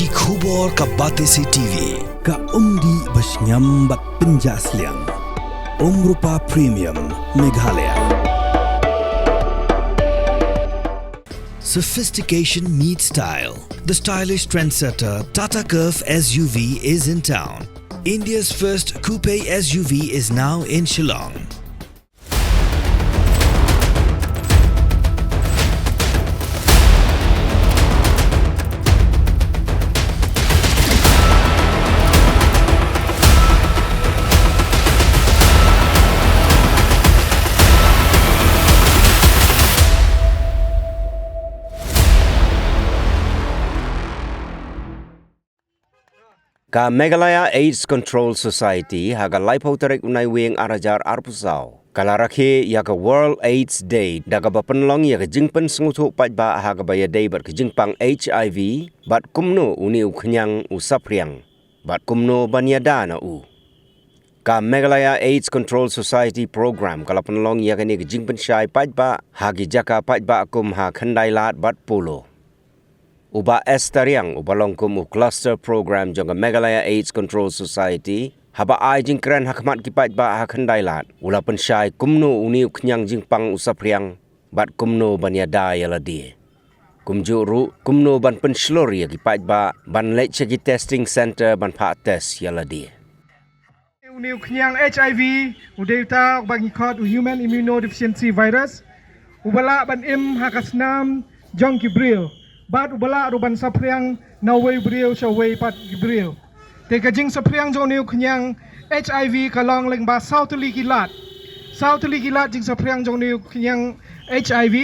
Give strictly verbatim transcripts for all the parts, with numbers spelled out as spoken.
Ki khubor ka Batesi T V, ka umdih ba shngiam bad pynjah sliang. Umrupa Premium, Meghalaya. Sophistication meets style. The stylish trendsetter Tata Curvv S U V is in town. India's first coupe S U V is now in Shillong. Ka Meghalaya AIDS Control Society ha ka laiphew tarik u Naiwieng ar hajar arphew saw ka la rakhe ïa ka World AIDS Day da kaba pynlong ïa ka jingpynsngewthuh paidbah ha kaba ïadei bad ka jingpang H I V bad kumno une u khñiang u saphriang bad kumno ban ïada na u. Ka Meghalaya AIDS Control Society Program ka la pynlong ïa kane ka jingpynshai paidbah ha ki jaka paidbah kum ha Khyndai Lad bad Polo. U Bah S Tariang uba long kum u Cluster Program jong ka Meghalaya AIDS Control Society, haba ai jingkren ha khmat ki paidbah ha Khyndai Lad, u la pynshai kumno une u khñiang jingpang u saphriang bad kumno ban ïada ïa lade. Kumjuh ruh kumno ban pynshlur ïa ki paidbah ban leit sha ki testing center ban phah test ïa lade. Une u khñiang H I V u dei uta uba ngi khot u human immunodeficiency virus, uba lah ban im ha ka snam jong ki briew bad uba lah ruh ban saphriang na uwei u briew sha uwei pat ki briew. Te ka jingsaphriang jong une u khñiang H I V ka long lyngba saw tylli ki lad. Saw tylli ki lad jingsaphriang jong une u khñiang H I V.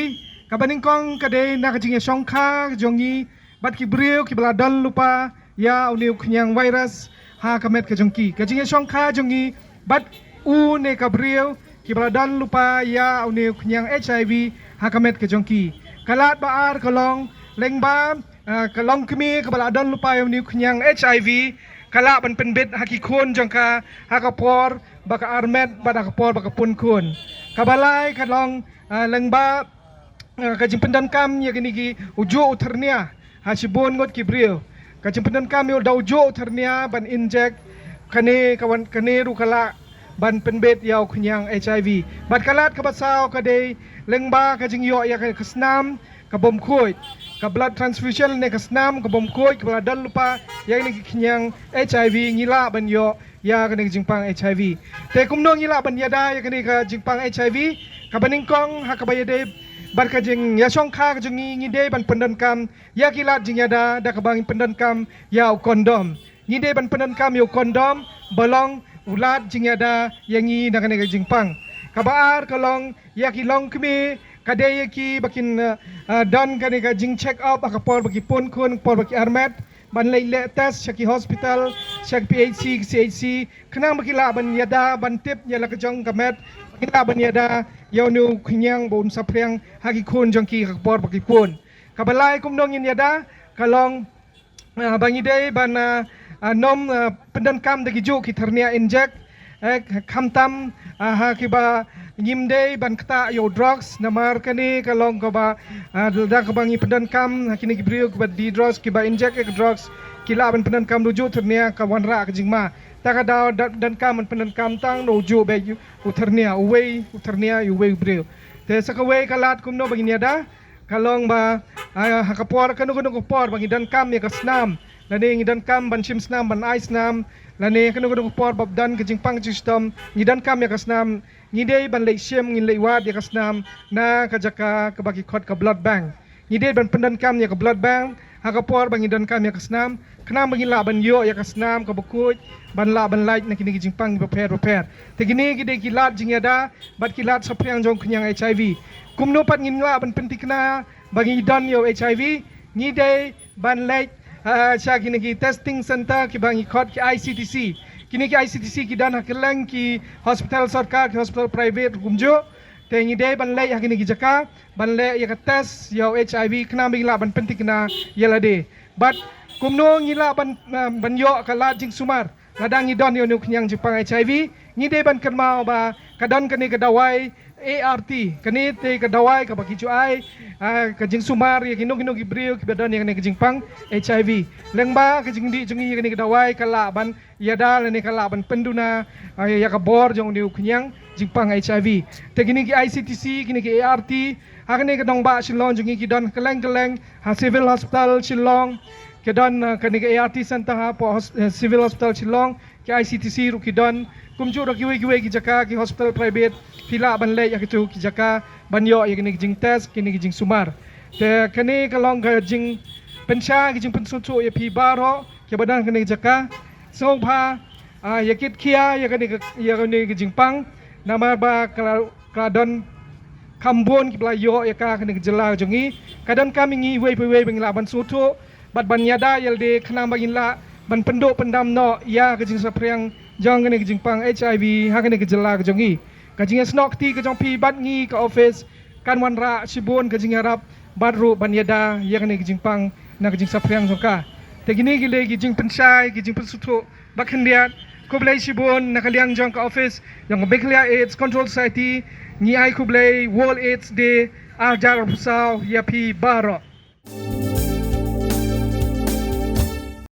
Kaba nyngkong ka dei na ka jingïashongkha jong ngi bad ki briew kiba la don lypa ïa une u khñiang virus ha ka met ka jong ki. Ka jingïashongkha jong ngi bad u ne ka briew kiba la don lypa ïa une u khñiang H I V ha ka met ka jong ki. Ka lad ba ar ka long lyngba, ah, ka longkmie kaba la don lypa ïa une u khñiang H I V ka lah ban pynbit ha ki khun jong ka ha ka por ba ka armet bad ha ka por ba ka pun khun. Kaba lai ka long, ah, lyngba, ah, ka jingpyndonkam ïa kine ki, u juh u thyrnia ha shibun ngut ki briew. Ka jingpyndonkam ïa u da u juh u thyrnia ban injek, kane ka wan, kane ruh ka lah ban pynbit ïa u khñiang H I V. Bad ka lad kaba saw ka dei lyngba ka jingïoh ïa ka, ka snam ka bym khuid, ka blood transfusion ne ka snam ka bym khuid kaba la don lypa ïa kine ki khñiang H I V, ngi lah ban ïoh ïa kane ka jingpang H I V. Te kumno ngi lah ban ïada ïa kane ka jingpang H I V? Kaba nyngkong ha kaba ïadei bad ka jingïashongkha ka jong ngi, ngi dei ban pyndonkam ïa ki lad jingïada da kaba ngi pyndonkam ïa u kondom. Ngi dei ban pyndonkam ïa u kondom ba long u lad jingïada ïa ngi na kane ka jingpang. Kaba ar ka long ïa ki longkmie, ka dei ïa ki ba kin, eh, eh, don kane ka jingcheck up ha ka por ba ki pun khun, por ba ki armet, ban leit leh test sha ki hospital, sha ki P H C, ki C H C, khnang ba ki lah ban ïada, ban tip ïa la ka jong ka met, ba ki lah ban ïada ïa une u khñiang ba un saphriang ha ki khun jong ki ha ka por ba ki pun. Kaba lai kumno ngin ïada, ka long, ah, ba ngi dei ban, ah, ah, nym, ah, pyndonkam da ki juh ki thyrnia injek, eh, khamtam, ah, ha kiba ngim dei ban ktah ïa u drugs, namar kane ka long kaba, ah, da kaba ngi pyndonkam ha kine ki briew kiba die drugs, kiba injek ïa ka drugs, ki lah ban pyndonkam da u juh thyrnia, ka wanrah ka jingma. Ta ka daw don, donkam ban pyndonkam tang da u juh beit u thyrnia, uwei u thyrnia ïa uwei u briew. Te sa kawei ka lad kumno ba ngin ïada, ka long ba, ah, ha ka por, kano kano ka por ba ngi donkam ïa ka snam, lane ngi donkam ban shim snam, ban ai snam, lane kano kano ka por ba don ka jingpang jingshitom, ngi donkam ïa ka snam, ngi dei ban leit shim, ngin leit wad ïa ka snam na ka jaka kaba ki khot ka blood bank. Ngi dei ban pyndonkam ïa ka blood bank ha ka por ba ngi donkam ïa ka snam, khnang ba ngin lah ban ïoh ïa ka snam kaba khuid, ban lah ban lait na kine ki jingpang kiba pher bapher. Te kine ki dei ki lad jingïada bad ki lad saphriang jong u khñiang H I V. Kumno pat ngin lah ban pynthikna ba ngi don ïa u H I V? Ngi dei ban leit, ah, sha kine ki testing center kiba ngi khot ki I C T C. Kine ki I C T C ki don ha kylleng ki hospital sorkar, ki hospital private kumjuh. Te ngi dei ban leit ha kine ki jaka ban leh ïa ka test ïa u H I V, khnang ba ngi lah ban pynthikna ïa lade. Bad kumno ngi lah ban, ah, ban ïoh ka lad jingsumar lada ngi don ïa une u khñiang jingpang H I V? Ngi dei ban kynmaw ba ka don kane ka dawai, A R T, kane te ka dawai kaba ki ju ai, ah, ka jingsumar ïa kino kino ki briew kiba don ïa kane ka jingpang H I V. Lyngba ka jingdih jong ngi ïa kane ka dawai ka lah ban ïada lane ka lah ban pynduna, ah, ïa ka bor jong une u khñiang jingpang H I V. Te kine ki I C T C, kine ki A R T, ha kane ka nongbah Shillong jong ngi ki don kylleng kylleng, ha Civil Hospital Shillong ki don, ah, kane ka A R T center, hapoh hos-, eh, Civil Hospital Shillong ki I C T C ruh ki don, kumjuh ruh kiwei kiwei ki jaka, ki hospital private, phi lah ban leit ha kitu ki jaka ban ïoh ïa kine ki jingtest, kine ki jingsumar. Te kane ka long ka jingpynshai, ka jingpynsngewthuh ïa phi baroh kiba don ha kane ka jaka. Sngewbha, ah, ïa kit khia ïa kane ka, ïa kane ka jingpang, namar ba ka la, ka la don kham bun kiba la ïoh ïa ka ha kane ka jylla jong ngi. Ka donkam ïa ngi iwei pa iwei ba ngin lah ban sngewthuh bad ban ïada ïa lade, khnang ba ngin lah ban pynduh pyndam noh ïa ka jingsaphriang jong kane ka jingpang H I V ha kane ka jylla ka jong ngi. Ka jingïasnoh kti ka jong phi bad ngi, ka office kan wanrah shibun ka jingïarap bad ruh ban ïada ïa kane ka jingpang na ka jingsaphriang jong ka. Te kine ki dei ki jingpynshai, ki jingpynsngewthuh ba khyndiat. Khublei shibun na ka liang jong ka office jong ka Meghalaya AIDS Control Society. Ngi ai khublei World AIDS Day ar hajar arphew saw ïa phi baroh.